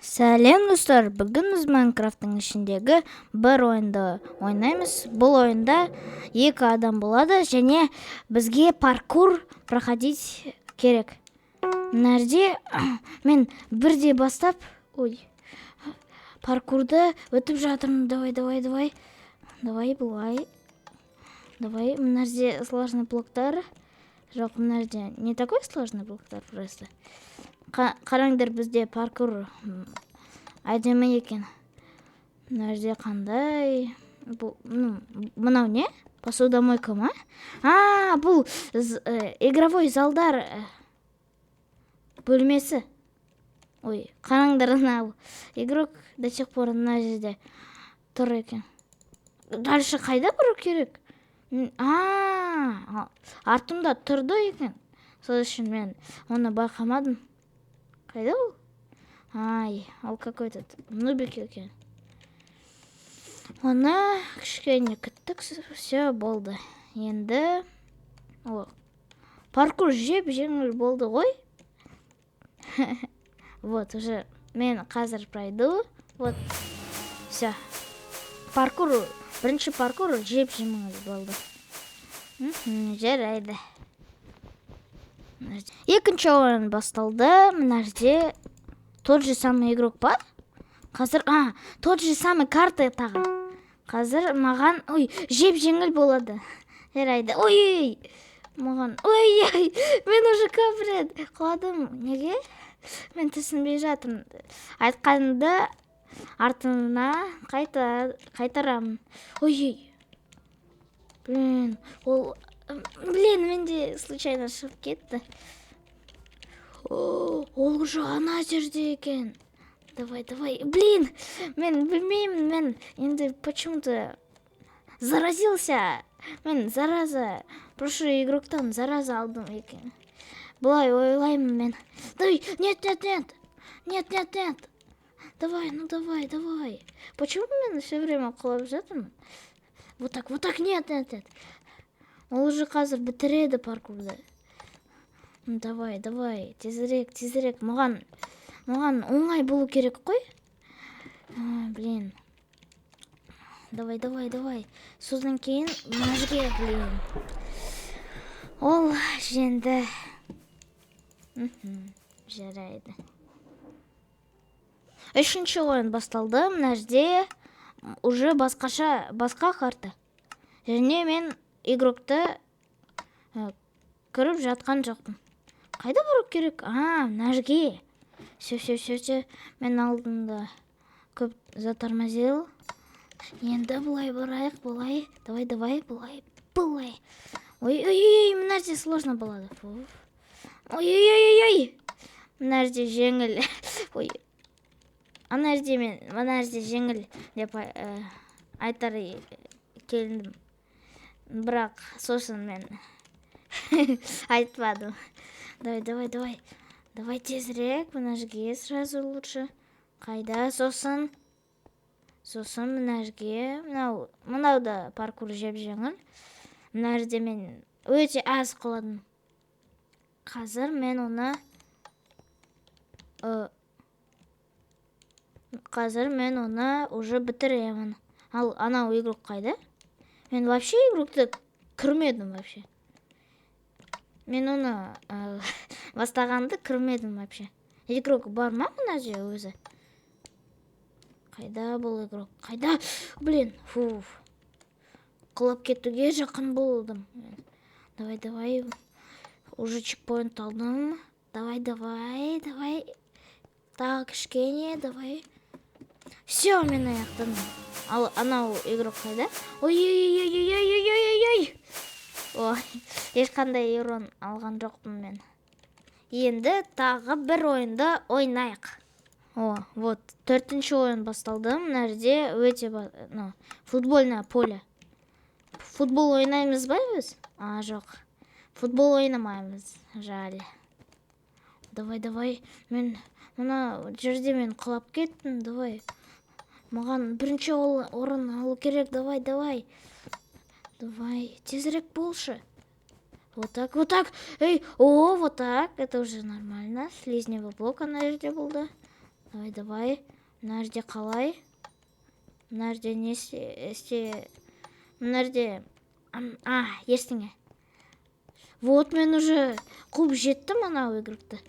Сәлем, достар! Бүгін біз Майнкрафттың ішіндегі бір ойынды ойнаймыз. Бұл ойында екі адам болады және бізге паркур проходить керек. Мына жерде мен бірде бастап, ой, паркурды өтіп жатырмын. Давай, давай, давай, давай, былай, давай. Мына жерде сложный блоктар жоқ, мына жерде не такой сложный блоктар просто. Қараңдар, бізде паркур әдемі екен. Мына жерде қандай бұл? Ну, мынау не, посудомойка ма? А, бұл игровой залдар бөлмесі. Ой, қараңдар, мынау игрок до сих пор мына жерде тұр екен. Дальше қайда бару керек? А, артымда тұрды екен, сол үшін мен оны байқамадым. Қайда ол? Ай, ол какой то нубик екен. Оны кішкене күттік, все болды. Енді о, паркур жеп жеңіл болды ғой. Вот уже мен қазір пройду. Вот, все, паркур, бірінші паркур жеп жеңіл болды. Жарайды, екінші ойын басталды. Мына жерде тот же самый игрок па қазір? А, тот же самый карта тағы. Қазір маған, ой, жеп жеңіл болады. Жарайды. Ой, ой, маған, ой, ой, мен уже көп рет құладым. Неге, мен түсінбей жатырмын. Айтқанымды артына қайта қайтарамын. Ой, ой, блин, ол, блин, менде случайно шығып кетті. О, ол уже ана жерде екен. Давай, давай. Блин, мен білмеймін, мен енді почему то заразился. Мен зараза, прошлый игроктан зараза алдым екен, былай ойлаймын мен. Давай, нет, нет, нет, нет, нет, нет, давай, ну давай, давай. Почему мен все время құлап жатырмын? Вот так, вот так, нет, нет, нет. Ол уже қазір бітіреді паркурды. Ну, давай, давай, тезірек, тезірек. Маған оңай болу керек қой. А, блин, давай, давай, давай. Содан кейін мына жерге, блин, ол жеңді. Жарайды, үшінші ойын басталды. Мына жерде уже басқаша, басқа карта және мен игрокты кіріп жатқан жоқпын. Қайда бару керек? А, мына жерге. Все, все, все, все, мен алдында көп затормозил. Енді былай барайық, былай, давай, давай, былай, былай. Ой, ой, ой, мына жерде сложно болады. Фу. Ой, ой, ой, ой, мына жерде жеңіл. Ой, ана жерде мен мына жерде жеңіл деп айтар келдім, бірақ сосын мен айтпадым. Давай, давай, давай, давай, тезірек мына жерге сразу лучше. Қайда? Сосын мына жерге. Мынау да паркур жеп жеңіл. Мына жерде мен өте аз құладым. Қазір мен оны қазір мен оны уже бітіремін. Ал анау игрок қайда? Мен вообще игрокты кірмедім вообще. Мен оны бастағанды кірмедім вообще. Игрок бар ма мына жерде өзі? Қайда бұл игрок, қайда? Блин, фу, құлап кетуге жақын болдым. Давай, давай, уже чекпоинт алдым. Давай, давай, давай, тағы кішкене, давай. Все, мен аяқтадым. Ал анау игрок қайда? Ой, ой, ой, ой, ой, ой, ой, ой, ой, ешқандай урон алған жоқпын мен. Енді тағы бір ойынды ойнайық. О, вот төртінші ойын басталды. Мына жерде өте ну, футбольное поле. Футбол ойнаймыз ба біз? А, жоқ, футбол ойнамаймыз, жаль. Давай, давай. Мен мына жерде мен құлап кеттім. Давай, маған бірінші орын алу керек. Давай, давай, давай, тезірек болшы. Вот так, вот так, эй, о, вот так, это уже нормально. Слизневый блок ана жерде болды. Давай, давай. Мына жерде қалай? Мына жерде не істе? Мына жерде, а, ештеңе. Вот, мен уже қуып жеттім анау игрокты.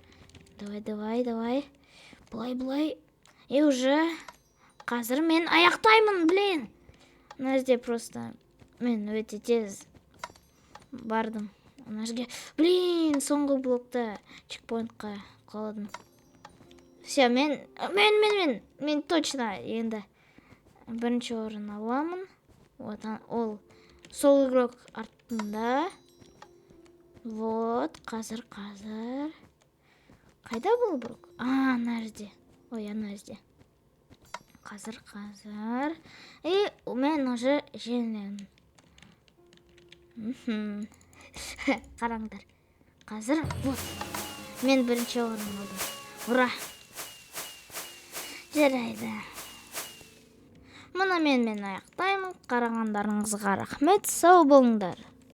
Давай, давай, давай. Былай, былай. И уже қазір мен аяқтаймын, блин. Мына жерде просто мен өте тез бардым. Мына жерге, блин, соңғы блокта чекпоинтқа құладым. Все, мен точно енді бірінші орын аламын. Вот, ол сол игрок артында. Вот, қазір, қазір. Қайда бұл блок? А, ана жерде. Ой, ана жерде. Қазір, қазір. И мен уже жеңемін. Қараңдар. Қазір, вот. Мен бірінші орын алдым. Ура! Жарайды. Мұнымен мен аяқтаймын. Қарағандарыңызға рахмет. Сау болыңдар.